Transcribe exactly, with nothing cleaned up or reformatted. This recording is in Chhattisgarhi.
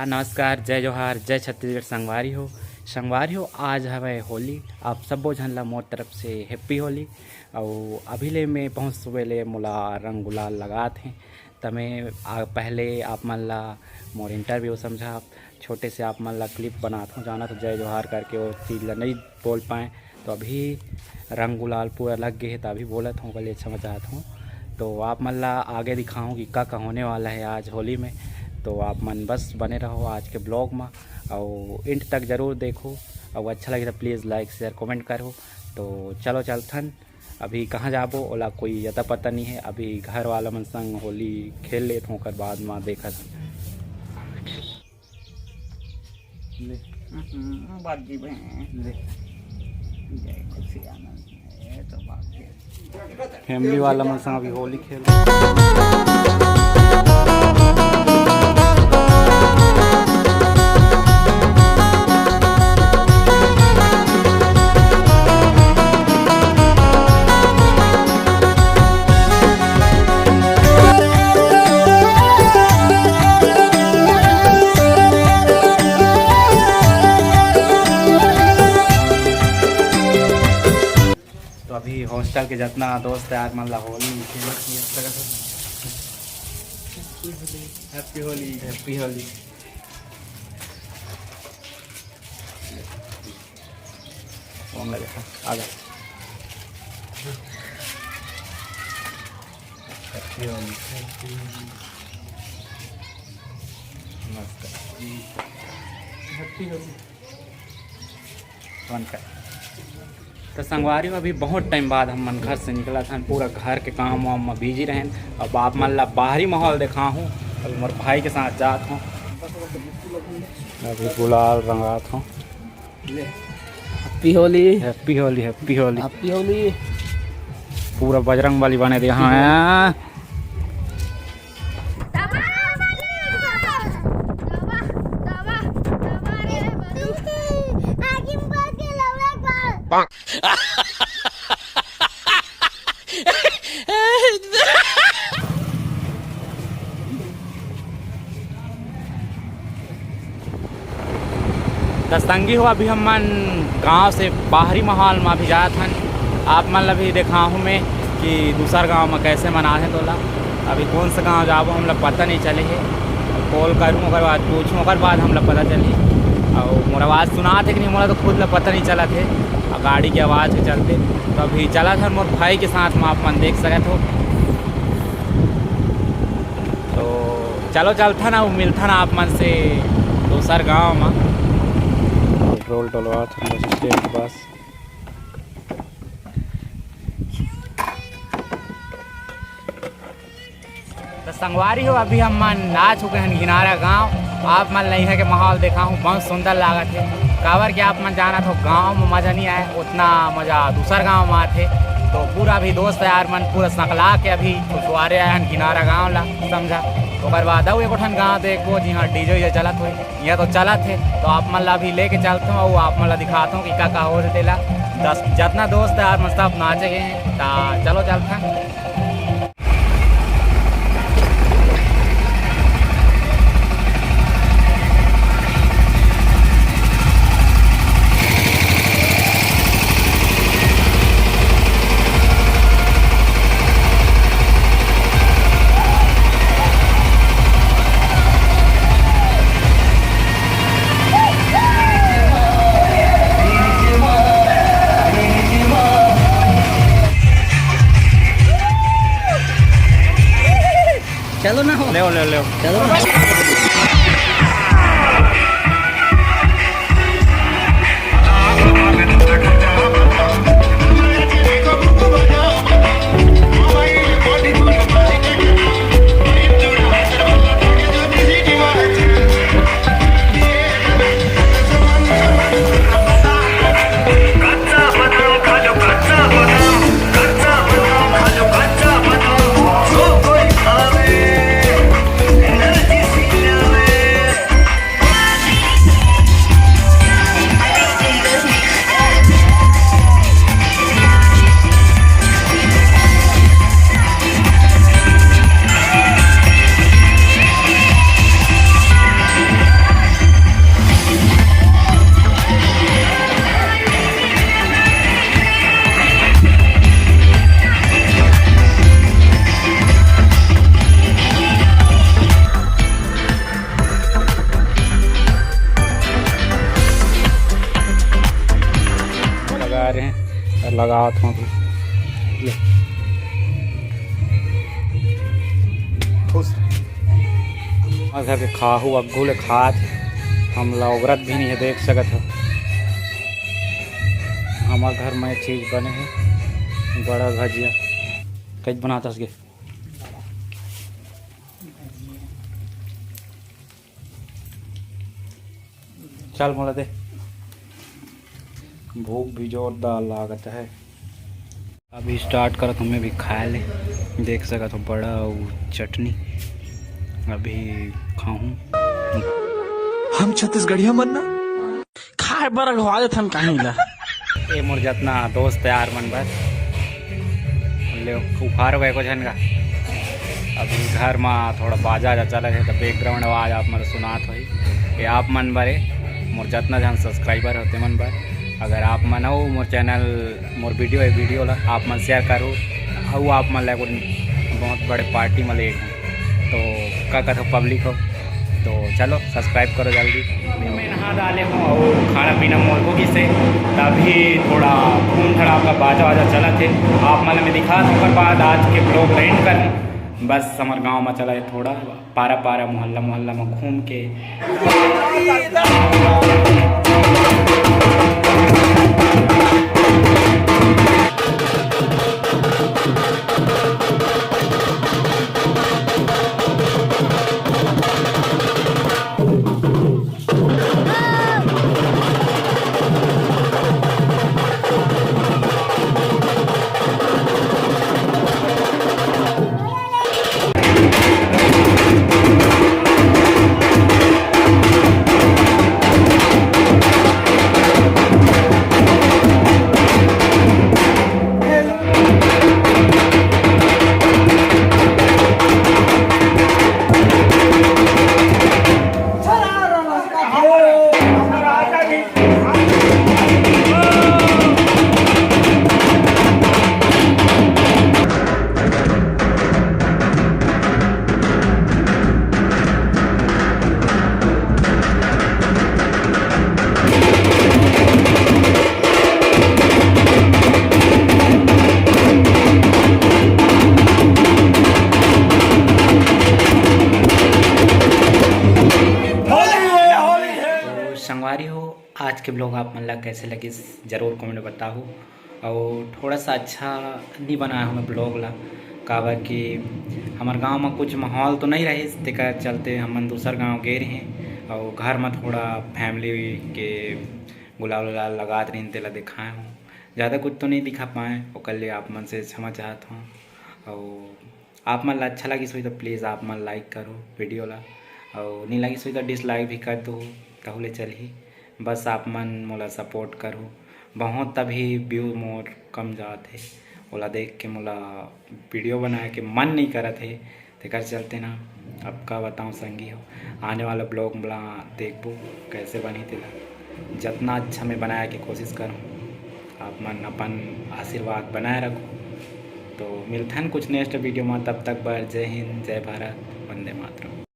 नमस्कार, जय जोहार, जय छत्तीसगढ़ संगवारी हो। संगवारी हो, आज हवय होली। आप सब्बो झन ला मोर तरफ से हैप्पी होली। अउ अभी ले मैं बहुत सुबह ले मोला रंग गुलाल लगात हे, त मैं आ, पहले आप मन ला मोर इंटरव्यू समझा, छोटे से आप मन ला क्लिप बनात हूँ, जानत हो जय जोहार करके वो चीज़ ला नहीं बोल पाए। तो अभी रंग गुलाल पूरा लग गए हे, तो अभी बोलत हूँ, बोले अच्छा मजा आत हूँ। तो आप मन ला आगे दिखाऊँ कि का का होने वाला है आज होली में। तो आप मन बस बने रहो आज के ब्लॉग में, अउ एंड तक जरूर देखो, अउ अच्छा लगे तो प्लीज लाइक शेयर कमेंट करो। तो चलो चलथन, अभी कहाँ जाबो ओला कोई अता पता नहीं है। अभी घर वाला मन संग होली खेल लेत हूँ, ओकर बाद में देखत हन। ले। हम्म, बात जी बहन। ले। जय खुशी आनंद। ये तो बात है। फैमिली वाला मन संग अभी होली खेल। तो अभी हॉस्टल के जितना दोस्त यार मन ला होली खेलत हे, अच्छा लगत हे। Happy Holi. Happy Holi. Phone लगे था, आ गए। हैप्पी होली। मस्त। हैप्पी होली। फोन कर। तो संगवारी हो, अभी बहुत टाइम बाद हम मन घर से निकलत हन, पूरा घर के काम वाम में बिजी रहेन। अब आप मन ला बाहरी माहौल देखाहूँ, अब मोर भाई के साथ जात हूँ। अभी गुलाल रंगात हूँ। Happy Holi. Happy Holi, happy Holi. Happy Holi. पूरा बजरंग बली बने दे, हाँ। त संगी हो, अभी हम मन गांव से बाहरी माहौल में अभी जात हन। आप मन ला भी देखाहूँ मैं कि दूसर गांव में कैसे मनाथे तोला। अभी कौन सा गांव जाबो, हमला पता नहीं चले हे। कॉल करूँ, ओकर बाद पूछूँ, ओकर बाद हमला पता चलही। अउ मोर आवाज़ सुनात हे कि नहीं, मोला तो खुद ला पता नहीं चलत हे। अउ गाड़ी के आवाज़ के चलते तो अभी चलत हन मोर भाई के साथ में, आप मन देख सकत हो। तो चलो चलथन, अउ मिलथन आप मन से दूसर गांव में। पेट्रोल डलवात हन बस स्टैंड के पास। तो संगवारी हो, अभी हम मन आ चुके हैं घिनारा गांव। आप मन ला इहाँ के माहौल देखाहूँ, बहुत सुंदर लागत हे। काबर कि आप मन जानत हो, गांव में मजा नहीं आए, उतना मजा दूसर गांव में आथे। तो पूरा भी दोस्त यार मन पूरा सकला के अभी छुछुआरे आए हैं घिनारा गांव ला, समझा। ओकर बाद अउ एको ठन गांव देखबो, जिहाँ डीजे वीजे चलत होही। यहाँ तो चलत हे, तो आप मन ला अभी लेके चलत हूँ, अउ आप मन ला दिखात हूँ कि का का होत हे तेला। दस, जितना दोस्त यार मन सब नाचे गए हैं, ता चलो चलत हैं। चलो ना हो। ले, ले, ले। चलो ना। लगावत हूँ अभी। ले। खुश रह। हमर घर के खाहू अग्गू ले खात हे। हमला ओगरत भी नहीं है, देख सकत हो। हमर घर में चीज बने है, बड़ा भजिया। कई बनात हस गे? चल मोला दे, भूख भी जोरदार लागत है। अभी स्टार्ट करत हूँ मैं भी खाए ले। देख सकत हो बड़ा अउ चटनी अभी खाहूँ। हम छत्तीसगढ़िया मन ना खाए बर अघवा देथन कहीं ला। ए मोर जतना दोस्त यार मन बर ले उखार गए को झन का। अभी घर मा थोड़ा बाजा जा चलत है, तो बैकग्राउंड आवाज आप मन सुनात होही। ये आप मन बर ए, मोर जतना झन सब्सक्राइबर होते मन बर। अगर आप मन हो मोर चैनल, मोर वीडियो है, वीडियो ला आप मन शेयर करो, अउ आप मन ला एगो बहुत बड़े पार्टी में ले तो का कथो पब्लिक हो, तो चलो सब्सक्राइब करो जल्दी। मैं नहा डाले हूँ और खाना पीना मोर हो गिस हे, तभी थोड़ा धूम धड़ाका बाजा वाजा चलत हे। आप मन मैं दिखा ओकर बाद आज के ब्लॉग एंड कर। बस हमर गांव में चला है थोड़ा पारा पारा मोहल्ला मोहल्ला में घूम के। तो संगवारी हो, आज के ब्लॉग आप मन ला कैसे लगिस, जरूर कमेंट में बताहू। और थोड़ा सा अच्छा नहीं बनाया हूँ मैं ब्लॉग ला, काबर कि हमर गांव में कुछ माहौल तो नहीं रहिस, तेकर चलते हमन दूसर गांव गे रहें और घर में थोड़ा फैमिली के गुलाल उलाल लगात रहिन, तेला दिखाए हूँ। ज़्यादा कुछ तो नहीं दिखा पाए, ओकर लिए आप मन से क्षमा चाहत हूँ। और आप मन ला अच्छा लगिस होही तो प्लीज आप मन लाइक करो वीडियो ला, और नहीं लगिस होही तो डिसलाइक भी कर दो, तहू ले चलही। बस आप मन मोला सपोर्ट करो, बहुत तभी व्यू मोर कम जात हे, ओला देख के मोला वीडियो बनाए के मन नहीं करत हे। तेकर चलते ना, अब का बताऊँ संगी हो, आने वाला ब्लॉग ला देखबो कैसे बनही तेला। जतना अच्छा मैं बनाए के कोशिश करूँ, आप मन अपन आशीर्वाद बनाए रखो। तो मिलथन कुछ नेक्स्ट वीडियो में, तब तक बर जय हिंद, जय भारत, वंदे मातरम।